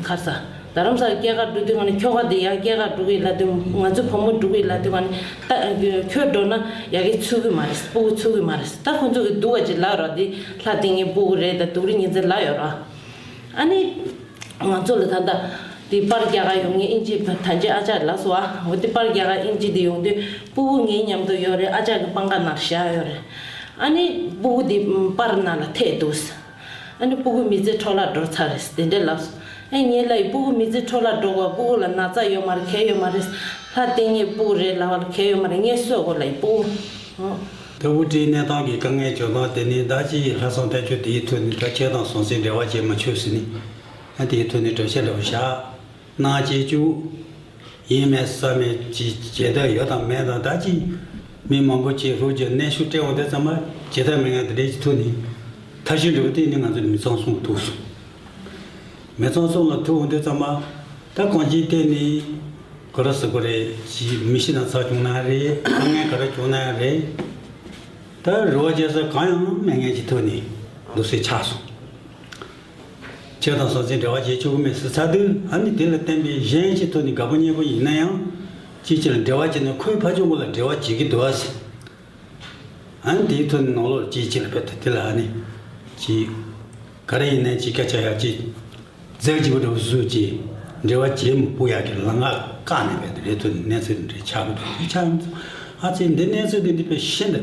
ཁར་ས། རྡ་རམ་ས་ལ་སྐྱེལ་ག་འགྲོ་དུས་ང་ནི་ཁྱོ་ག་དེ་ཡར་སྐྱེལ་ག་འགྲོ་གི་ལབ་དུས་ང་ཚོ་བུ་མོ་འགྲོ་གི་ལབ་དུས་ང་ནི་ད་ཁྱོད་འགྲོ་ན་ཡ་གི་ཚུད་གི་མ་རེད། སྤུ་གུ་ཚུད་གི་མ་རེད། ད་ཁོ་ཚོ་གི་སྡུག་ག་ཅིག་ལབ་ར་དེ་ལྷ་བསྟེན་མཁན་སྤུ་གུ་རེད། ད་སྡུག་རུས་ཉིན་མཚན་ལབ་ཡོད་ར། ཨ་ནི་ང་ཚོ་ལ་ད་ལྟ་དེ་པར་རྒྱག་ག་ཡོང་མཁན་ཨིན་ཇི་ད་ཅི་ཨ་ཅག་ལབ་སོང་ཨ། འོ་དེ་པར་རྒྱག་ག་ཨིན་ཇི་དེ་ཡོང་དུས་སྤུ་གུ་ངའི་མཉམ་དུ་ཡོད་རེད། ཨ་ཅག་གི་པང་ཁ་ནང་བཞག་ཡོད་རེད། ཨ་ནི་སྤུ་གུ་དེ་པར་ནང་ལ་ཐེབས་འདུག་ཨ་ནི་སྤུ་གུ་མི་ཚེ་འཕྲོ་བརླག་འགྲོ་ཚར་རེད་དེ་འདྲས་ལབ་སོང་། ཨེ་ངས་ལབ་ཡིན། སྤུ་གུ་མི་ཚེ་འཕྲོ་བརླག་འགྲོ་གོ། སྤུ་གུ་ལ་ན་ཚ་ཡོད་མ་རེད། གང་ཡོད་མ་རེད། ལྷ་བསྟེན་མཁན་སྤུ་གུ་རེད་ལབ་པ་ལ་གང་ཡོད་མ་རེད། ངས་གསོད་དགོས་ལབ་ཡིན་སྤུ་གུ། ཨོ། ད་བུ་ཁྲིའི་གནས་སྟངས་ཀྱི་དཀའ་ངལ་བྱུང་སྟངས་དེ་ནི་ད་ཅི་ལྷག་བསམ་ཐལ་ཆོས་དེའི་ཐོག་ནས་ད་ཁྱེད་དང་ཟང་ཟིང་འབྲེལ་བ་བྱེད་མ་ཆོག་ཟེར་ནས་ཨ་དེའི་ཐོག་ནས་གྲོས་བཤད་འདྲ་བོ་བཞག་གནང་བྱེད་བཅུག་ཡིན་མེད་བསམ་མེད་ཀྱི་བྱེད་ཐབས་ཡོད་དང་མེད་དང་ད་ཅི་མི་མང་པོ་ཅིག་ལྷོ་རྒྱུ་གནོན་ཤུགས་སྤྲད་འོང་དུས་ཙམ་པ་བྱེད་ཐབས་མེད་མཁན་དེ་འདྲའི་ཐོག་ནས་ཐབས་ཤེས་འདྲ་བོ་དེ་ནི་ང་ཚོ་མི་ཚང་སོང་ཐུག་སོང་། མི་ཚང་སོང་ལ་ཐུག་འོང་དུས་ཙམ་པ་ད་གང་ཅིའི་ཐད་ནས་ག་རེ་ཟེར་དགོས་རེད། ཅི་མི་ཤི་ན་ཚ་བྱུང་ན་རེད། དཀའ་ངལ་ག་རེ་བྱུང་ན་རེད། ད་རེ་བ་བྱེད་ས་གང་ཡང་མེད་མཁན་གྱི་ཐོག་ནས་འདུག་སེ་ཆགས་སོང་། ཁྱེད་དང་ཟང་ཟིང་འབྲེལ་བ་བྱེད་ཆོག་གི་མེད་ཟེར་ཚར་དུས་ཨ་ནི་དེ་ལ་བརྟེན་པའི་གཞན་གྱི་ཐོག་ནས་དགའ་པོ་ཉེ་པོ་ཡིན་ན་ཡང་ཅིག་ཅིག་ལ་འབྲེལ་བ་བྱས་ན་ཁོའི་ཕ་ཆུང་པོ་ལ་འབྲེལ་བ་བྱེད་ཀྱི་འདུག་ཨ་ཟེར། ཨ་ནི་དེའི་ཐོག་ནས་ནང་ལོགས་ཅིག་ཅིག་ལ་བེད་དེ་དེ་ལ་ཨ་ནི་ཅིག་ག་རེ་ཡིན་ནའི་ཅིག་སྐད་ཆ་ཡག་ཅིག་རྫས་གཅིག་པུ་འདྲ་བོ་བཟོས་ཀྱི་འབྲེལ་བ་བྱེད་མི་སྤོ་ཡག་གི་ལམ་ཁ་བཀག་ནས་བེད་དེ་རེད། ཐོག་ནས་གནས་ཚུལ་འདི་འདྲའི་ཆགས་ཀྱི་འདུག་དེ་ཆགས་ཡོང་ཙང་ཨ་ཙི་འདི་གནས་ཚུལ་འདི་འདི་དཔེ་ཤིན་ཏུ་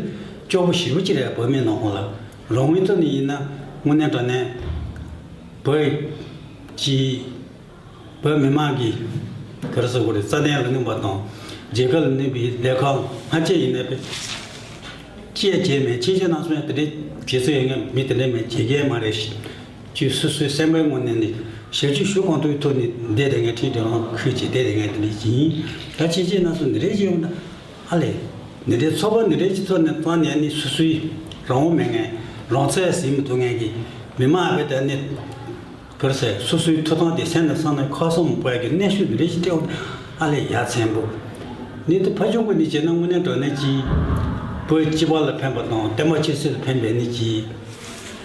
སྐྱོ་པོ་ཞེ་པོ་ཅིག་རེད། བོད་མི་ནང་ཁོངས་ལ་རང་མོས་ཐོག་ནས་ཡིན་ན་དངོས་གནས་དྲང་གནས་བོད་ཀྱི་བོད་མི་མང་གི་ག་རེ་ཟེར་དགོས་རེད། རྩ་དོན་ལ་གནོད་པ་དང་རྒྱལ་ཁབ་ལ་གནོད་པའི་ལས་ཁག་སྔ་ཕྱི་ཡིན་ནའི་དཔེ་ཅི་ཡང་བྱས་མེད། ཕྱིན་ཆད་ནང་སོང་ཡང་དེ་འདྲའི་བྱེད་སྲོལ་ཡོད་མཁན་མི་དེ་འདྲ་མེད། བྱེད་མཁན་མ་རེད། ཅིག་སོ་སོའི་སེམས་པའི་ངོས་ནས་ནི་ཞབས་ཕྱི་ཞུ་གང་ཐུབ་ཐུབ་ནས་བསྡད་བསྡད་མཁན་ཁྲིམས་དེ་རང་ཁུལ་གྱིས་བསྡད་བསྡད་མཁན་དེ་འདྲ་ཡིན། ད་ཕྱིན་ཆད་ནང་སོང་འདི་འདྲའི་བྱས་ཡོང་ན་ཨ་ལས་འདི་འདྲའི་ཚོགས་པ་འདི་འདྲའི་ཅིག་ཐོག་ནས་བཏང་ནས་ནི་སོ་སོའི་རང་དབང་མེད་མཁན་རང་ཚད་ཟིན་མི་ཐུབ་མཁན་གྱི་མི་མང་ཨ་བས་ད་ནི། ག་རེ་ཟེར། སོ་སོའི་ཐོབ་ཐང་དེ་སེམས་ནང་བསམ་ནས་ཁ་སང་མ་པའི་གི་གནས་ཤུལ་འདི་འདྲ་ཞིག་སྤྲད་འོང་ཨ་ལས་ཡ་མཚན་པོ། ནི་དེ་ཕ་ཆུང་པོ་ནི་བྱས་ན་དངོས་གནས་དྲང་གནས་ཀྱི་བོད་སྤྱི་པ་ལ་ཕན་པ་དང་བསྟན་པ་ཆོས་སྲིད་ལ་ཕན་པའི་ནི་ཀྱི་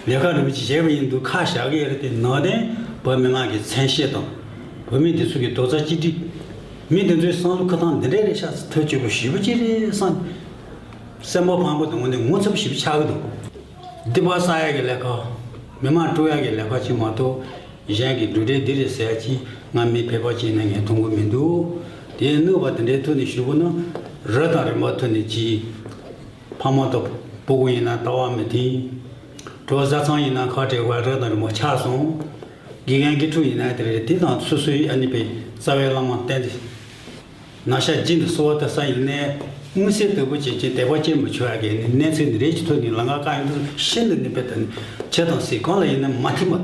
ལས་ཀ་རིན་པོ་ཆེ་བྱས་པ་ཡིན་འདུག་ཁ་བཞག་གི་ཡོད་རེད། དེ་ནང་བསྟན་བོད་མི་མང་གི་མཚན་ཤས་དང་བོད་མི་འདི་ཚོ་གི་རྡོག་རྩ་གཅིག་སྒྲིལ། མི་འདི་ཚོའི་བསམ་བློ་འཁུར་སྟངས་འདི་འདྲ་རེད་ཤག་ཐག་ཆོད་པོ་ཞེ་པོ་ཅིག་རེད་བསམ། སེམས་པ་ཕངས་པོ་དང་དངོས་གནས་ངོ་ཚ་པོ་ཞེ་པོ་ཆགས་ཀྱི་འདུག་སྡིག་པ་བསགས་ཡག་གི་ལས་ཀ། མི་མང་དཀྲུག་ཡག་གི་ལས་ཀ་ཅིག་མ་གཏོགས་གཞན་གྱི་འགྲོ་གྲས་འདི་རེད་ཟེར་ཡག་ཅིག་ང་མི་ཕལ་པ་ཅིག་ནས་ངས་མཐོང་གི་མི་འདུག་དེ་གནོད་པ་དེ་འདྲའི་ཐོག་ནས་ཞུ་དགོས་ན་རི་དང་རི་མོ་ཐོག་ནས་ཅིག་ཕ་མ་དང་སྤུ་གུ་ཡིན་ན་ལྟ་བ་མི་མཐུན། གྲོགས་བཟའ་ཚང་ཡིན་ན་ཁ་བྲལ་བ་རི་དང་རི་མོ་ཆགས་སོང་། དགེ་རྒན་དགེ་ཕྲུག་ཡིན་ན་དེ་རེད། དེ་དང་སོ་སོའི་ཨ་ནི་པའི་རྩ་བའི་བླ་མ་བསྟེན་ཏེ། ན་ཤ་རྗེས་འདི་གསོ་བ་ལྟ་ས་ཡིན་ནའི་མངོན་གསལ་དོད་པོ་བྱེད་ཀྱི་དད་པ་སྐྱེ་མི་ཆོག་ཡ་གི་ནི་གནས་ཚུལ་འདི་རེད་ཀྱི་ཐོག་ནས་ལམ་ཁ་བཀག་ཡོང་དུས་ཤིན་ཏུ་ནི་དཔེ་ད་ནི་ཁྱེད་དང་སྲིད་གང་ལ་ཡིན་ན་མ་མཐུན་པ་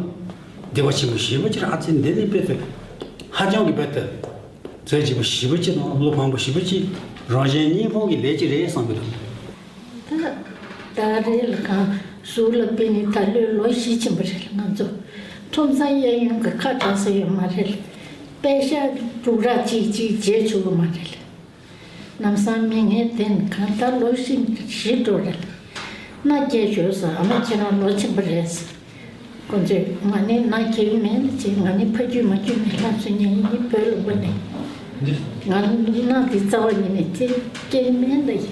སྡིག་པ་ཆེན་པོ་ཞེ་པོ་ཅིག་རང་ཚེ་འདི་ནི་དཔེ་ད་ཧ་ཅང་གི་དཔེ་ད་རྫས་ལྗིད་པོ་ཞེ་པོ་ཅིག་དང་བློ་ཕངས་པོ་ཞེ་པོ་ཅིག་རང་གཞན་གཉིས་ཕུང་གི་ལས་ཅིག་རེད་བསམ་གི་འདུག་ད་ད་རེས་ལ་གང་ཟུར་ལ་དཔེ་ནི་ད་ལོས་ལོ་བཞི་ཕྱིན་པ་རེད། ང་ཚོ་ཁྲོམ་ཚང་གཡས་གཡོན་གྱི་ཁ་གྲག་ས་ཡོད་མ་རེད། པད་ཤག་དྲུག་ར་གཅིག་གཅིག་བརྗེ་ཆོག་གི་མ་རེད། ལམ་སང་མི་ངན་དེ་ནི་གང་ལྟར་ལོ་བཞི་བཞི་འགྲོ་རེད། མནའ་སྐྱེལ་ཞོར་སུ་ཨ་མ་ཁྱེད་རང་ལོ་ཆེན་པོ་རེད། ཁོ་ཚོས་ང་ནི་མནའ་སྐྱེལ་གི་མེད་ཅེས། ང་ནི་ཕ་རྒྱུད་མ་རྒྱུད་ནས་ལྷ་བཟོ་མཁན་ཡིན། བོད་ལུང་པ་ནས། ང་མནའ་དེ་རྩ་བ་ཉིད་ནས་སྐྱེལ་གྱི་མེད་ལ་ཡིན། ལས་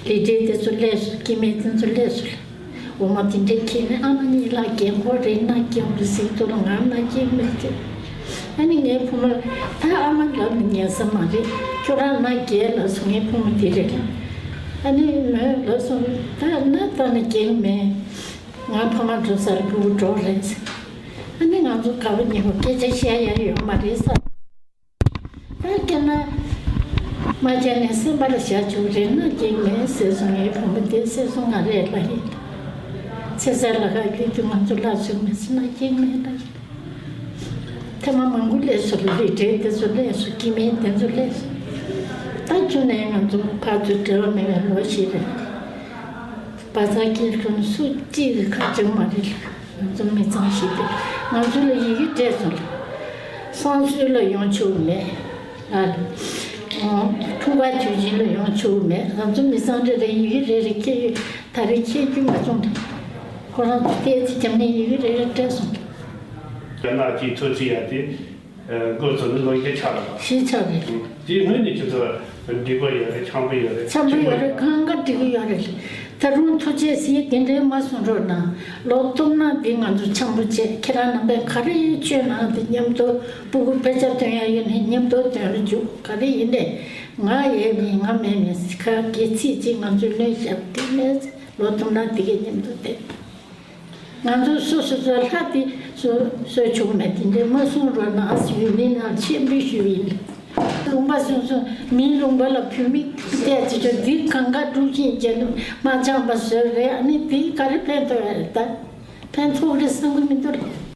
བྲེལ་དེ་ཚོ་ལས་སོ། སྐྱེ་དམན་དེ་ཚོ་ལས་སོ་ལ། འོ་མ་དེ་འདྲའི་ཁྱེད་ནི་ཨ་མ་གཉིས་ལ་རྒན་འཁོགས་རེད། མནའ་སྐྱེལ་རེད་ཟེར་དུས་ལ་ང་མནའ་སྐྱེལ་མེད་ཅེས། ཨ་ནི་ངའི་བུ་མོ་ལ་ད་ཨ་མ་ལབ་ནས་ཉན་ས་མ་རེད། ཁྱོད་རང་མནའ་སྐྱེལ་ལབ་སོང་། ངའི་བུ་མོ་དེ་རེད། ཨ་ནི་མོས་ལབ་སོང་། ད་མནའ་བཏང་ནས་སྐྱེལ་མེད། ང་ཕ་མ་འགྲོ་སར་སྤུ་གུ་འགྲོ་རེད། ཨ་ནི་ང་ཚོ་དགའ་པོ་ཉེ་པོ་སྐད་ཆ་བཤད་ཡ་ཡོད་མ་རེད་ས། ད་སྐྱེ་ན་མ་སྐྱེ་ནས་སེམས་པ་ལ་བཞག་བཅུག་རེད། མནའ་སྐྱེལ་མེད་ཟེར་སོང་། ངའི་བུ་མོ་དེ་ཟེར་སོང་། ང་རེད་ལ་ཡིན། ཚེ་སྲས་ལ་ཁ་སྐྱེལ་དུས་ང་ཚོ་ལ་ཚོད་མེད་ཟེར། མནའ་སྐྱེལ་མེད་ལ་ཡིན། ཐེངས་མ་མང་པོ་སླེབས་སོང་ལ། ལས་བྲེལ་དེ་ཚོ་སླེབས་སོང་། སྐྱེ་དམན་དེ་ཚོ་སླེབས་སོང་། ད་ཁྱོན་ནས་ང་ཚོ་ཕར་ཚུར་འབྲེལ་བ་མེད་པའི་ལོ་ཞིག་རེད། བ་ཚྭ་སྐྱེལ་མཁན་སུ་གཅིག་གི་ཁ་བྱང་མ་རེད་ལ། ང་ཚོ་མི་ཚང་ཞིག་དེ་ང་ཚོ་ལ་ཡི་གེ་སྤྲད་སོང་ལ། བསང་གསོལ་ལ་ཡོང་ཆོག་མེད་ལ། འཁྲུངས་སྐར་དུས་ཆེན་ལ་ཡོང་ཆོག་མེད། ང་ཚོ་མི་ཚང་རེ་རེ་ཡི་གེ་རེ་རེ་ཁྱེར་ཡོད། ད་རེས་ཁྱེར་རྒྱུ་མ་བྱུང་། ཁོ་རང་ཚོ་ཏོག་ཙམ་བྱས་ནས་ཡི་གེ་རེ་རེ་སྤྲད་སོང་། རྒྱ་ནག་གི་ཐུགས་རྗེ་ཡ་དེ། འགོ་བཙུགས་ནས་ལོ་བརྒྱ་ཆགས་རེད་པ། བཞི་ཆགས་རེད། དེའི་སྔོན་ནས་ཁྱེད་ཚོ་འགྲིག་པ་ཡོད་རེད། འཆམ་པོ་ཡོད་རེད། འཆམ་པོ་ཡོད་རེད། གང་ག་འགྲིག་གི་ཡོད་རེད། ད་རུང་ཐུགས་རྗེ་གཟིགས། དེ་འདྲའི་མ་གསུང་རོགས་གནང་། ལོ་གཏུམ་ན་འདི་ང་ཚོ་འཆམ་པོ་བྱས། ཁྱེད་རང་རྣམ་པས་ག་རེ་བཅོས་གནང་སྟེ། མཉམ་དུ་སྤུ་གུ་དཔེ་ཆ་སྟོན་ཡ་ཡོད་ནའི་མཉམ་དུ་སྟོན་རུ་འཇུག། ག་རེ་ཡིན་ནའི་ང་ཡས་མིན་ང་མེད་མིན་ཁ་གི་ཚིག་ཅིག་ང་ཚོས་ལོན་བཞག་དེ་མེད། ལོ་གཏུམ་ན་འདི་གའི་མཉམ་དུ་བསྡད། ང་ཚོ་སོ་སོ་སོ་ལྷ་དེ་སོ་སོས་ཆོག་མེད། དེ་འདྲའི་མ་གསུང་རོགས་གནང་ཟེར་ནས་ནང་ཆེན་པོས་ཞུས་ཡིན། ལུང་པ་སོ་སོ་མིའི་ལུང་པ་ལ་བུད་མེད་བལྟས་ཚེ་ཆོག། འདི་གང་ག་དཀྲུག་ཤིང་བྱས་ནས་མ་འཆམ་པ་བཟོས་རེད། ཨ་ནི་དེ་ག་རེ་ཕན་ཐོགས་ཡ་རེད། ད་ཕན་ཐོགས་རེད་བསམ་གི་མི་འདུག་རེད།